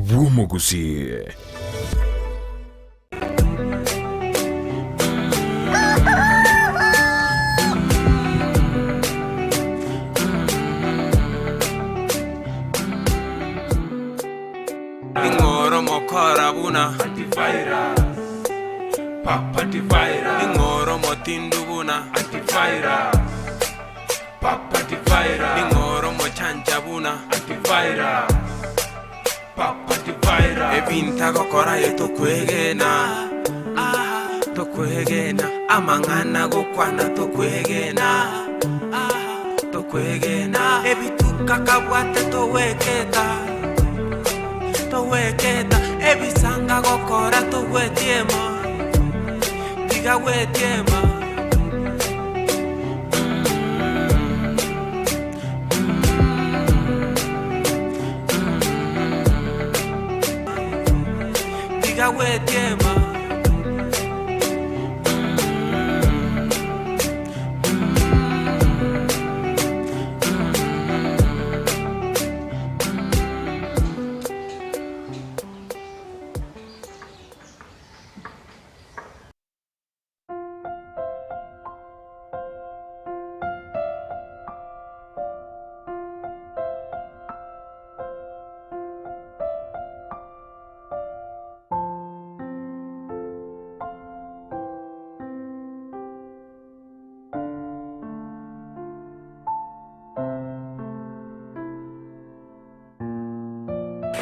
Bw'omogusii. Ning'oro mokora buna Ning'oro motindu buna Ning'oro mochancha buna Ebinto agokora aye tokwegena Tokwegena Amang'ana agokwana tokwegena Tokwegena Ebituko akabwate togweketa Togweketa Ebisango agokora togwetiema Tiga gwetiema. Tiga gwetiema.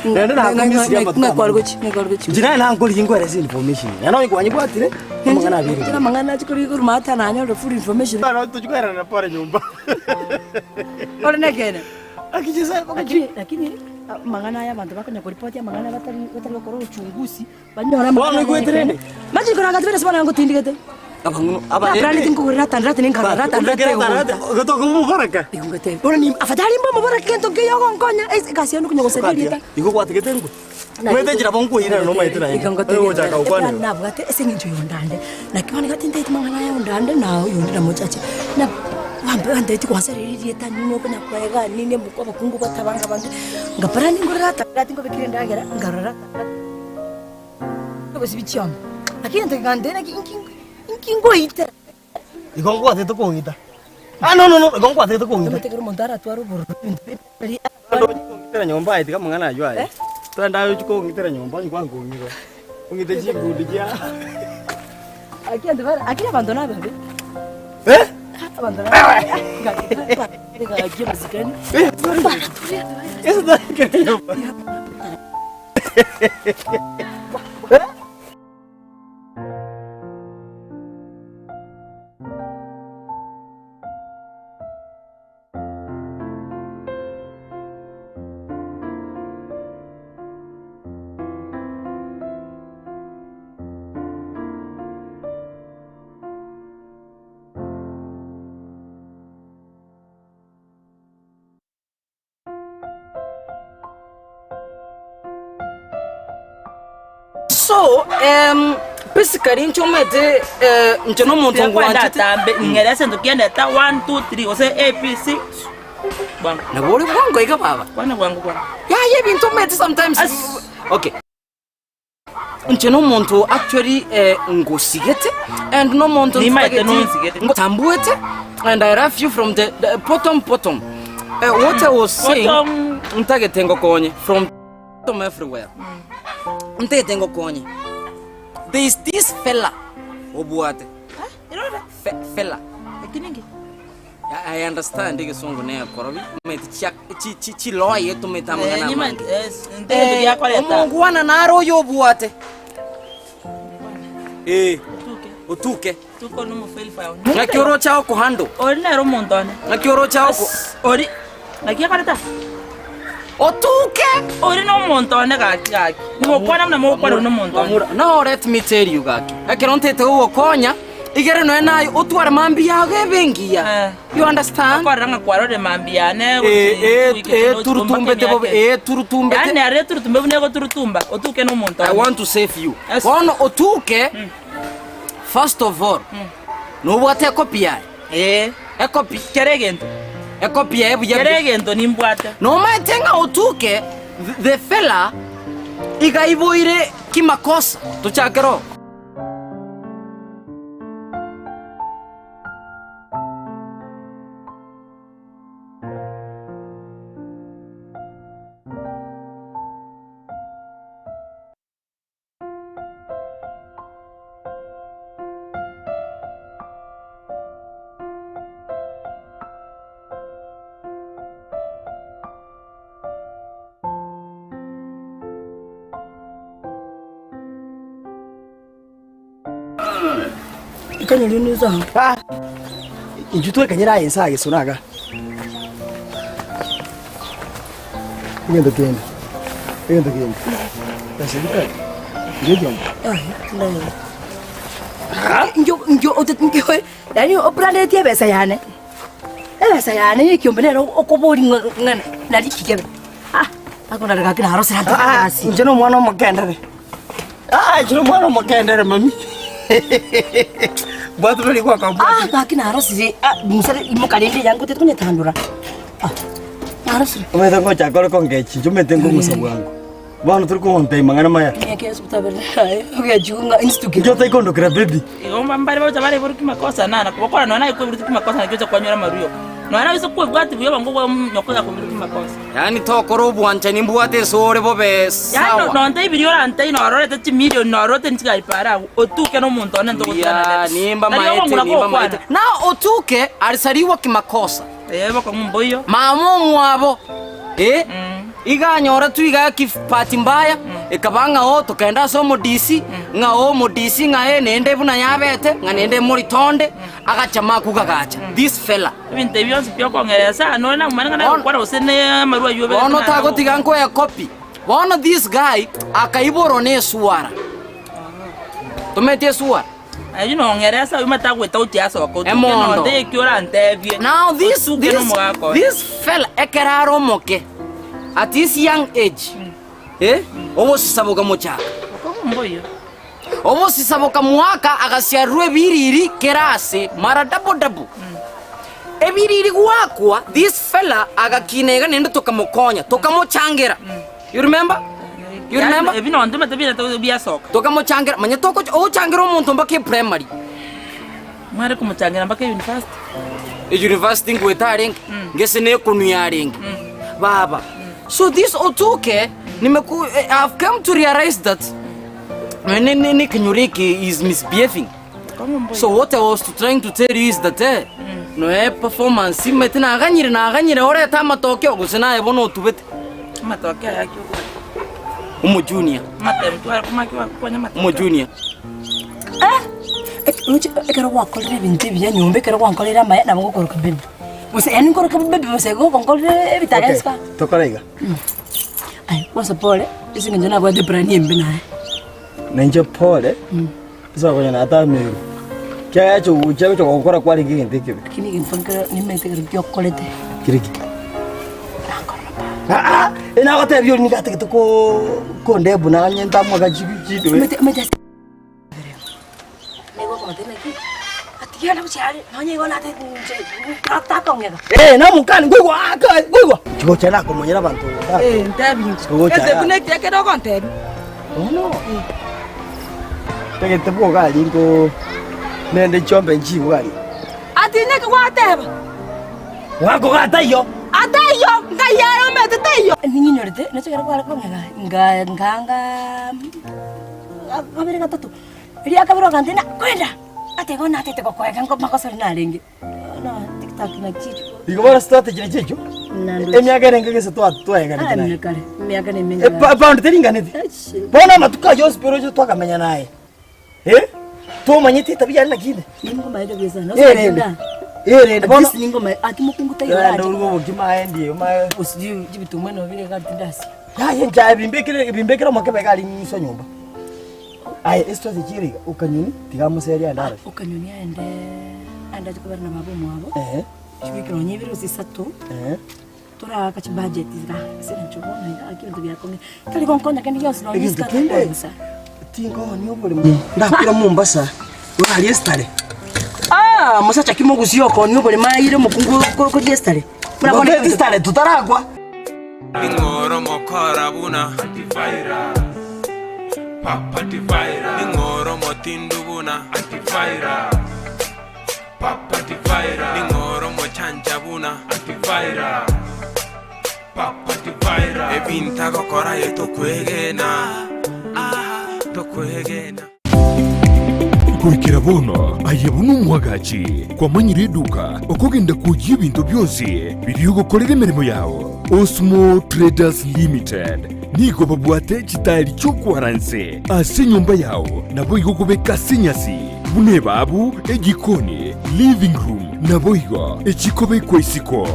Naende nakumisirie amatuko amange. Inche naye nankorigia nkwerese information. Naende onye kwanyebwatire, amang'ana abeire buya. Amang'ana achi korigia korwa maate nanyore full information. Bono tochi koerana pore nyomba. Ore nekeene. Aki chinsa Lakini lakini amang'ana aya abanto bakonya koripoti amang'ana batari batari gokora uchunguzi banyore Bono amang'ana aya oigwete rende? Mache koranga tibere ase bono ngotindigete. Abang'u aba Nabrani tinkogorera tandarati ninkarora tandarati Tandarati gotoka omobaraka. Igo ngoteba. Bono ni afadhali mbe omobaraka gento nkeiyo ogonkonya ase egasi yane okonya gosaria erieta. Igo gwatigete ngwe. Omanyete enchera bonkoirana nomanyete naende. Igo ngotebia Oye gochaka gokwana eplan igo. nabwate ase eng'encho ya ondande. Naki bono iga tintaeti mang'ana aya ondande na oyonde namochache. Na bambe bantebetie gwasareire erieta nini okonya koega nini omoku abakungu batabanga abange. Ngapara ningorera tandarati nkobekire endagera nkarora tandarati. Ogosibia chiombe. Lakini ntoigante naki inki inki ngoitera. Igo nkwatete kong'ita. Ah no no no, igo nkwatete kong'ita. Omanyete ekero omonto aratware obororo ebinto bire Twende ochie kong'itera nyomba aye tiga amang'ana aywo aye. Twende aye ochie kong'itera nyomba onye kwankong'ira. Ong'ite chinkundi chia. Lakini ntibare lakini abanto nababe. Eh? Abanto nababe. Gaki amasikani. Eh, sorry. Ese tari nyomba. So, um, basically inche omanyete eh, inche na omonto Kwenda ngwanchete atambe ng'ere ase ento kiendeta 1 2 3 gose A B C bwango nabo ore bwango iga baba kwana bwango bwango yaya ebinto omanyete sometimes As- okay Inche nomonto actually eh, ngosigete and nomonto Nimaete ntageti nonsigete. ngotambuete and I love you from the, the bottom bottom. Eh, what I was saying Bottom. ntagete ngokonye from bottom everywhere. Ntagete ngokonye. There is this fella obwate. Irore. Fe, fella. Eki ninki? I understand egesongo nekorobi omanyete chia chi chi chiloya etomete amang'ana Eh, amange. yes, ntagete Eh, giakoreta. omongwana naro oyo obwate Eh, Otuke. otuke Tuko nomofelfa one. ng'aki oroche agokohandle Ori nere omonto one. ng'aki oroche agoko Ori naki akoreta? otuke Ori nomonto one gaki gaki. Mogokwana buna mogokwana ori nomonto one. Bamura, now let me tell you gaki ekero ntete gogokonya Igere nonya naye otware mambia yago ebe engiya. Eh. You understand? Okorora ng'a kwarorire mambia yane Eh, eh, eh, turutumbete bobe, eh, turutumbete. Yaani are eturutumbe buna egoturutumba, otuke na omonto I one. want to save you. Yes. Bono otuke, first of all, nobwate ekopi yaye. Eh, Ekopi, kera egento, ekopi yaye buya kera buya. egento nimbwate. Nomaete ng'a otuke, the, the fella. Iga aiboire kimakosa. Tochakere oo. Ah, inchu twekanyera aye ense agesona aga. Egento kende, egento kende. Nasibikari, ngekiombe. Yaani oplanetie ebesa yane, ebesa yane ya ekiombe nere okoboria ng'a ng'ana nari kikebe. Ah, akonare gaki narosire ante Ah, egasi. inche na omwana omokendere. Ah, inche na omwana omokendere mami. Bwatu bari gwaka Ah, bwatu. gaki narosire, ah, mosare imoka rende yango otete konyetandora. Ah, narosire. Omanyete ngochaka ore kongechi, inche omanyete nkong'usa bwango. Bono tori kogontebia mang'ana maya. Emiaka yonsi otabere naye, ogechigwa ng'a instuke. Inche otaikondokera baby. Igo mbare bagocha bareborwe kimakosa nana kobokora nonya naye kweboreti kimakosa naki ocha kwanyora amaruyo. Nonya naye ase kwebwati buya obongo bwa nyoko yakoboreti kimakosa. Yaani tokora obwanchani mbwate ase ore bobe Yaani sawa. nonte ibiria orantei nororete chimilion nororete nchigari para agwo otuke nomonto one ntogotigana Mbuya, nere. nimba Nari maete, okong'ura nimba gokwana. maete. Na otuke alisaliwa kimakosa. Ee bokong'u mboiyo. Mama omwabo, eh, iga anyoretwe iga bahati mbaya, ekaba ng'a oo tokenda ase omodisi, ng'a oo omodisi ng'a ee nende buna yabete, ng'a nende moritonde, agachama akwo gagacha, this fella. Ebinto ebi bionsi pi okong'erera sana ore namomanye ng'a Bono- nagokwana gose ne amarwa ayio obegete Bono naro. tagotiga nkoe copy. Bono this guy akaiborwa na esuara. Tomanyeti esuara? Ayio nong'ere ase ayio matagweta gochia ase oka, otuke Emondo. nonte eki orantebie, Now this, otuke this, nomogaka oye. this fella ekero are omoke at his young age eh, obosisa bokamochaka Okong'u mboiyo. obosisa bokamoaka agasiarerwa ebiriri kera ase mara double double ebiriri goakwa this fella agakina iga naende tokamokonya tokamochangera you remember you remember Ebi nonte omanyete binto biasoka. Tokamochangera, manya togocha ogochangera omonto mpaka eprimary. Mware komochangera mpaka euniversity. Euniversity ngoeta arenge, ngese na ekonu yarenge. Baba, so this Otuke, nimeku, I have come to realize that ne ne ne ekenyoro eke is misbehaving. So what I was to trying to tell you is that eh, noe performance imete naganyire naganyire orete amatokeo gose naye bono otubete. Amatokeo aya ki okobata? Omo junior. Amatemo tware komaki bakonya amatemo. Omo junior. Roche ekero gwakorire ebinto ebiya nyomba ekero gwankorire amaya nabo ngokoroka baby. Gose yaani nkoroke baby gose igo okonkorire ebitare Okay, spa. tokore iga. Aye, kwanza pole, ase eng'encho nabwate eplan embe naye. Nainche pole, ase okonya natamerwe, kiacha ogocha gocha gokora kwarenge egento ekebe. Lakini egento nkere nimanyete ekero kiokorete. Kere ki? Nankorora pa. Aa, enagotebia oria nigo atagete ko kondebu nanye ntamoaka chi chidoe. Omanyete omanyete ase nigo okomotebia naki, atiga gochia are nonye igo nate inche takong'ega. Eh, namokani nkoigwa aka nkoigwa. Chigocha nakomonyera abanto Eh, ntebi inche. Gocha Ese ya. buna ekiya kere ogontebia. Bono tagete bwoga aria nko nende chiombe nchigwe aria. Ati naki gwateba? Gwakoga taiyo. Ataiyo, ngai ere omete taiyo. Ning'inyorete, nache ekero kware kong'ega, nga ngaanga kabere gatato, eria kabere ogantebia ng'a kwenda, ati igo natete gokoega nko makosa aria narenge. Bono tiktok naki chichwo. Igo bono strategy nachi echio, emiaka erenge gese twaeganete naye. Kare, emiaka na emenge. Pound teringaneti. Bono amatuko ayio onsi pi oroche twakamenya naye. Eh? Tomanyeti etabia yane naki inde? Ningomaete buya sana. Eh, rende. Eh, rende bono. At least ningoma aki mokungu taiyo Rende arache. oruge obokima aye ndiyo maye. Osijui chibitumwa no bire gari tindasi. Yaye nchaye bimbekere bimbekere omokebe iga aria ng'usa nyomba. Aye estrategy ere iga, okanyoni tiga amoserie aende arore. Okanyoni aende aende ache kobera na baba omwabo. Ehe. Chiwiki nonye ibere gose isato. Ehe. Toraaka chibudget iga ase eng'encho bono iga gaki ebinto biakong'ire. Tari gonkonya kende gionsi nonye Egento isiko kende, atakoansa. tinkooni oboremo ndakure Mombasa, orarie estare. Ah, mosacha ki mogusia okoonia oboremo aire omokungu koria estare? Buna bono Goteti estare totarakwa. Ning'oro mokora buna. Ning'ore omotindu buna antivirus. Ning'ore omochancha buna antivirus. Ebinto agokora aye tokwegena, ah, tokwegena. Goikera bono aye buna omwagachi kwamanyire eduka okogenda kwoyia ebinto bionsi biria ogokorera emeremo yao. Osmo Traders Limited nigo babwate chitaeri chi'okwara nse ase enyomba yao naboigo kobeka ase enyasi buna ebabu, ejikoni, living room naboigo echikobekwa isiko.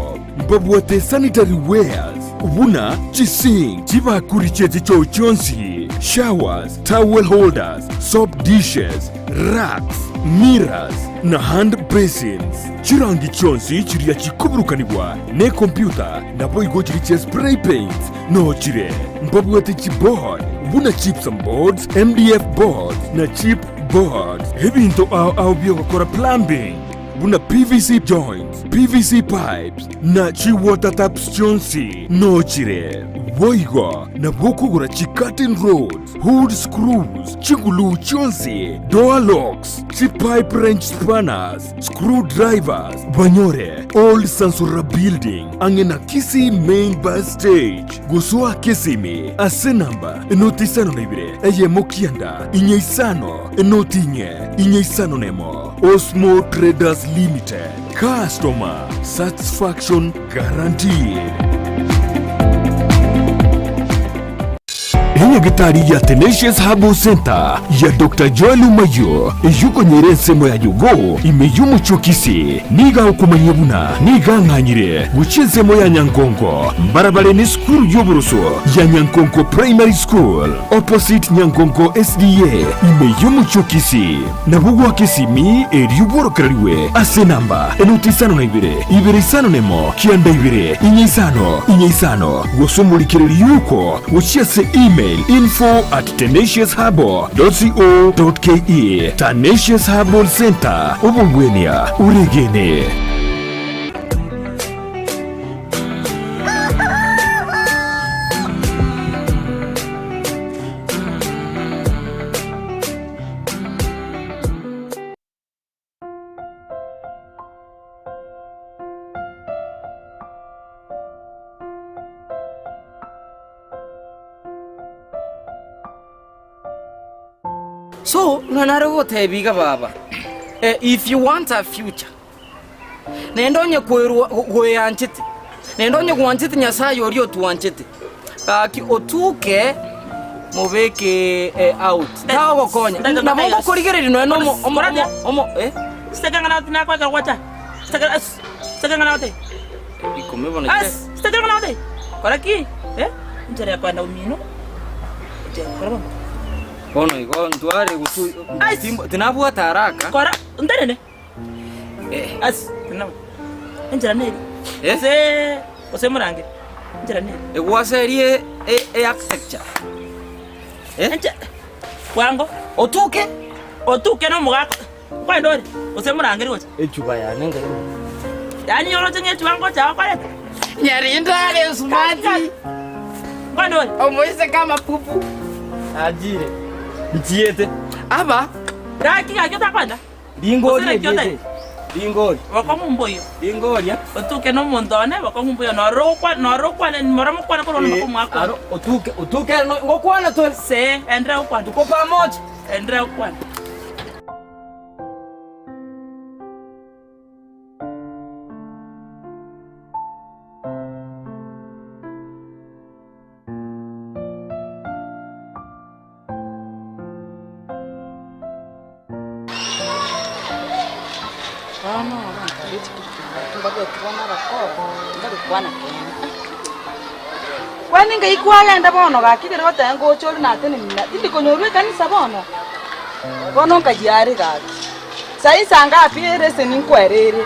Mbabwate sanitary wares buna chisink, chibakuri chie chichoo chionsi, showers, towel holders, soap dishes, racks, mirrors, na hand basins. Chirangi chionsi chiria chikoburukanigwa nekompyuta naboigo chiria chia spray paints noo chire. Mbabwate chiboard buna gypsum boards, MDF boards na chip boards. Ebinto ao ao biogokora plumbing buna PVC joints, PVC pipes, na chi-water taps chionsi nochire. Boigo nabwo okogora chi-curtain rods, hood screws, chiguluu chionsi, door locks, chi-pipe wrench spanners, screw drivers, banyore Old Sansora Building ang'e na Kisii Main Bus Stage. Gosoa Kisimi ase namba enoti isano na ibere eyemo kianda inye isano enoti inye inye isano nemo. Osmo Traders Limited, Customer Satisfaction Guaranteed. Enyagitari ya Tenacious Herbal Center ya Doctor Joel Omayio eyokonyera ensemo ya Yogo ime y'omochie o Kisii nigo agokomanyia buna nigo ang'anyire gochia ensemo ya Nyankonko mbarabare nesukuru y'oboroso ya Nyankonko Primary School opposite Nyankonko SDA ime y'omochie o Kisii. Nabo goaka esimi erio bworokererigwe ase enamba enoti isano na ibere, ibere isano nemo, kianda ibere, inye isano, inye isano, gose omorikereri yuko gochia ase email info at tenaciousherbal.co.ke. Tenacious Herbal Centre, obogwenia oregene. So, ng'a nare gotebia iga baba, eh, if you want a future, naende onye kwerwa gweanchete, naende onye gwanchete Nyasaye oria otwanchete, gaki otuke mobeke eh, out. Tagogokonya. Nabo ngokorigereria nonya na omo omo omo omo eh. Sitakang'ana oti nakwekera gwacha. Sitakera as sitakang'ana oti. Ikomi bono As sitakang'ana oti. Kora ki? Eh? Enchera ya kwenda omino. Enchera kora bono. Bono igo ntware gusu As tinabwate haraka. Kora ntenene. Eh. As tenena. Enchera neri. Eh? Ase ase morangeri. Enchera neri. Egwaserie e e architecture. Eh? Enche bwango. Otuke. Otuke na omogaka. Nkwenda ore, gose morangeri gocha. Echuba yane ngai. Yaani oroche ng'a echuba ngocha okoreta. Nyarinda are smart. Nkwenda ore. Omoiseke amapupu. Ajire. Nchiete. Aba. Gaki gaki otakwenda. Ringori Gose naki eriete. otari. Ringori. Bokong'u mboiyo. Ringoria. Otuke nomonto one, bokong'u mboiyo, nororo ogokwana, nororo okwane, mora mokwane korwa bono mpaka omwaka Aro otuke, otuke no ngokwana tore. See, enderea gokwana. Tuko pamoja. Enderea gokwana. Bono abanto be chipikipiki mbabwate bono abakora, mbari gokwana kende. Kwani ngai kwagenda bono gaki ekero goteba ngocha ore nateneni na tindi konyorwa ekanisa bono? Bono nkayia are gaki. Sai saa ngapi ereseni nkwerere?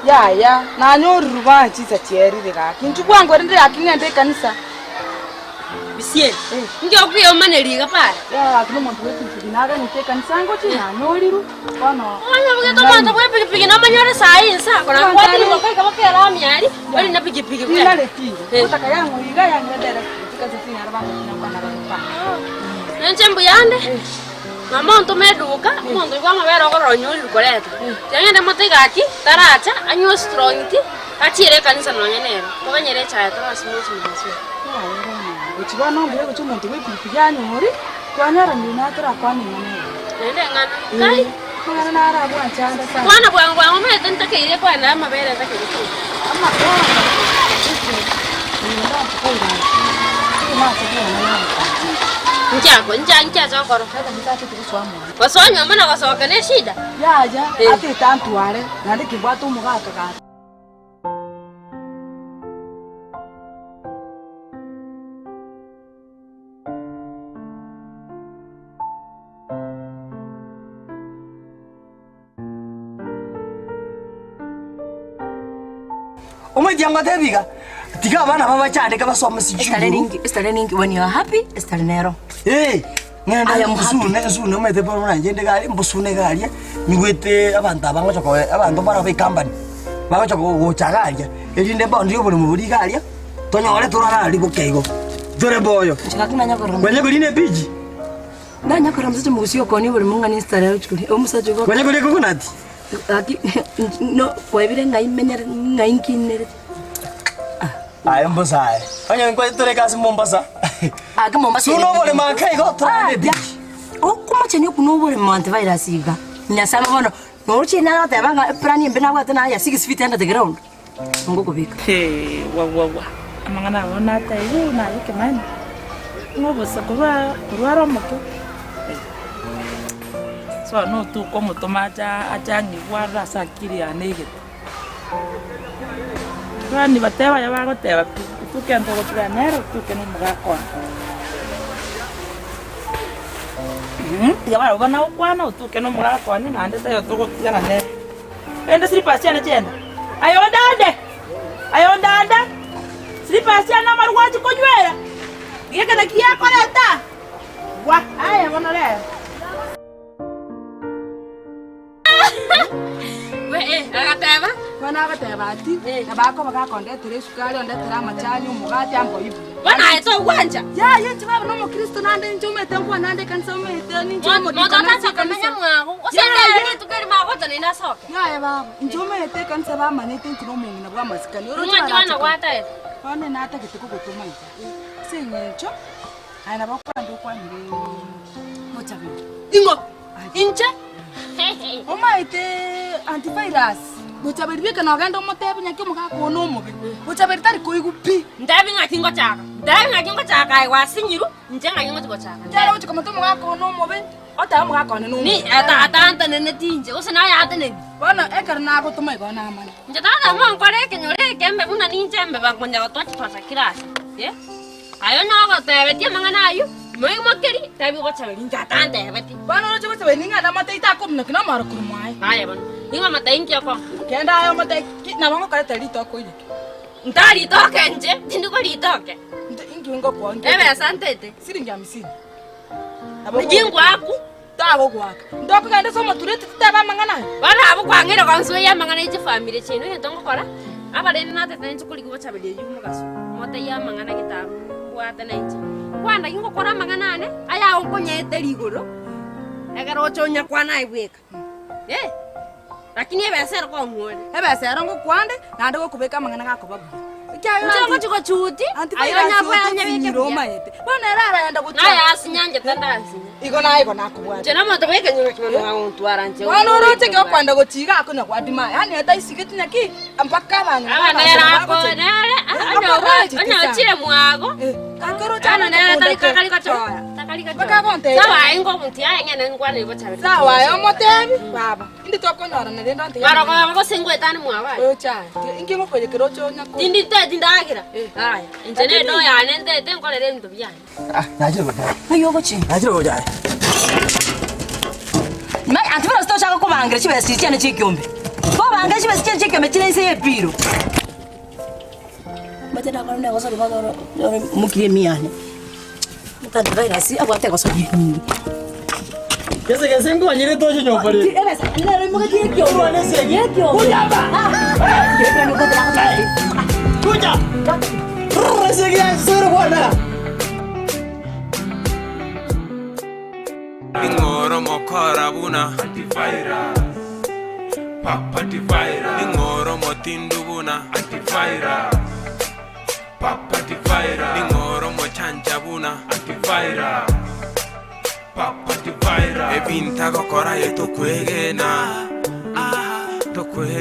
Yaya, nanyorirwe bono chinsa chierire gaki. Inchuo bwango rende gaki ng'ende ekanisa. Bisie, inki okweomaneria iga pare? Yaya gaki nomonto bw'epikipiki naganyete ekanisa ngochie nanyorirwe bono. Onye obegete omonto bw'epikipiki nomonyore saa insa, kona kwatire gokoika baka erami aria, ori na pikipiki bweka. Tinareti, gotaka yang'o iga yang'endere chikanisa chinyare bangochia nakwana abanto bane. Inche mbuyande, mama ontoma eduka, omonto oyio bw'amabere okorora onyorire koreta. Tiga ng'ende mote gaki, taracha, anywe strong tea, achiere ekanisa nonye nere. Toganyere echae torosie mochi mogaso. Gochia bono mbuya gochia omonto bw'epikipiki anyore, twanyoranire naye torakwane ing'ana eye. Naende eng'ana, Kai! Amang'ana naro abwanchanda sana. Kwana bwango bwango omanyete ntakeire kwana amabere ntakeire konywa. Nchako ncha nchacha okoro. Gosoa nyomba na gosoka ne shida. Yaya, atete antware, naende kimbwate omogaka gaki. Omweki angotebi iga, tiga abana aba bachandeke basome ase Estare chiguru. ninki, estare ninki, when you are happy, estare nero. Eh, ng'ende I am happy. mbusune nsune omanyete bono buna inche nde iga aria, mbusune iga aria, nyigwete abanto aba ngocha koe abanto mbaro ba ecompany, bagocha go- gocha iga aria, erinde mbaonderie oboremo boria iga aria, tonyore torare aria boke igo, tore mboyo. Inche gaki nanya korora Kwanya korina ebichi? Nanya korora omosacha omogusii okoonia oboremo ng'a nestare arochi koria, omosacha ogo Kwanya koria ecoconut? Gaki no kwebire ng'ai menyere ng'ai nkinerete. Aye mbosa aye. Onye nkwaye tore egasi Mombasa. Gaki Mombasa Suna oboremo ake igo torare ebeach. Okomochenia okwo noboremo antivirus iga. Nyasae bono noroche nare goteba ng'a eplan embe nabwate naye ya six feet under the ground ngokobeka. Hee, wawawa, amang'ana aya bono natebigwe naye ekemanyi, ng'a obosa korwa korwa are omoke, so notuka omotoma acha ache ang'igwe arore ase akili yane egete. Yaani bateba aya bagoteba pi, otuke nto ogotigana nere otuke na omogaka one. Tiga barabwo bana gokwana otuke na omogaka one naende taiyo togotigana nere. Rende slippers chiane chienda, aye ondande, aye ondande, slippers chiane amarwa gwachia konywera, geke naki gekoreta, gwa, aye bono rero. Agateba. Bono agateba ati, nabo akoba gakondetera esukari, ondetere amachani, omogati, amboyie buya. Bono aye togwancha. Yaya inche baba nomokristo naende inche omanyete nkwane naende ekanisa omanyete ninche Moto omodikoni ase otacha ekanisa. komenya mwago. Gose Yaya. ndere rituko erimo agocha naende asoke. Yaya baba, inche omanyete ekanisa bamanyete inche nomong'ina bw'amasikani. Oroche Ng'aki bono barache gwataete? Bono natagete kogotoma iga, ase eng'encho aye nabo okwenda okwanire mochaberi. Ing'o? Inche? Omaete antivirus, Bochaberi bweka nogende omotebi ng'aki omogaka oo nomobe. Bochaberi tari koigwa pi. Ntebi ng'aki ngochaka, ntebi ng'aki ngochaka aye gwasinyirwe, inche ng'aki ngochi gochaka. Ntere gochia komota omogaka oo nomobe, otebe omogaka one nomobe. Ni ata atanteneneti inche, gose naye ateneni. Bono ekero nagotoma igo namanya. Inche tata monkore ekenyoro eke mbe buna ninche mbe bakonya gotwacha twacha kera ase. Eh? Aye onye ogotebetie amang'ana ayio, moimokerie, tebi gochaberia inche atantebetie. Bono oroche gochaberia ning'ana amateito akominyokia nomoro korwa mwaye. Aye bono, ning'o amatei inki okoa? Kende aye omotebie, ki, nabo ngokoretera ritoke oireke. Ntaritoke inche, tindi koritoke. Inte, inki ngokoa inki? Ebesa ntete. Siringi hamsini. Inki ngoaku? Tagogoaka. Ntokogenda ase omotureti totebe amang'ana aya. Bono abwo kwang'eire gonsoyia amang'ana ye chifamiri chiaino, egento ngokora, abarende natete inche korigia gochaberia eyio mogaso, motebie amang'ana gete abwate nainche. Kwanda gingokora amang'ana ane, aya okonyaeteria igoro, ekero ocha onyakwane aye bweka. Eh, lakini ebesa ere kong'u ore. Ebesa ero ngokwande, naende gokobeka amang'ana gakoba buya. Ekiagera Inche anti- ngochi gochuti, anti aye virus onyabwe ototinyire anyabeke buya. omaete. Bono ere araenda gochia. Naye asinyanchete ndansinya. Igo naye igo nakobwate. Inche nomonto bw'ekenyoro kimwe nogagontwara inche. Bono oroche ki okwenda gochia iga akonya gwadima yaani etaisigeti naki mpaka abang'ina Aba nere ako nere onye ochire mwago. Bono nere tari kakari gochora. Takari gochora. Sawa aye ngomonto yaye ng'ende nkwane gochabera. Sawa aye omotebi baba indi tokonyorana rende ontebi. Marogoba gose ngoetane mwabo aye. Ocha inki ngokoyekera oche onya ko. Tindi nteti ndagera. Aya inche nendo yane ntete nkorere ebinto biane. Nachire gocha. Ng'ai ogochia? Nachire gocha. Mani anto buna tochaka kobangera chibesa chiria chiane chi'ekiombe. Tobangere chibesa chiane chi'ekiombe chire inse y'epiro. Omanyete nakora negosoria bono oro oro mokire emiya yane. Antivirus abwate egosoria enyinge. Gese gese ngwanyire toche nyomba rero. Ebesa nero imogetie ekiombe. Kurwana esegi. Ekiombe. Kuja hapa. Ah. Kuja. Rrrr, esegi ya sere bwana. buna Antivirus. Papa Antivirus. Ning'oro motindu buna Antivirus. Papa Antivirus. Ning'oro mochancha buna Antivirus. Papa Antivirus. Ebinto agokora ye tokwegena. Ah, tokwegena.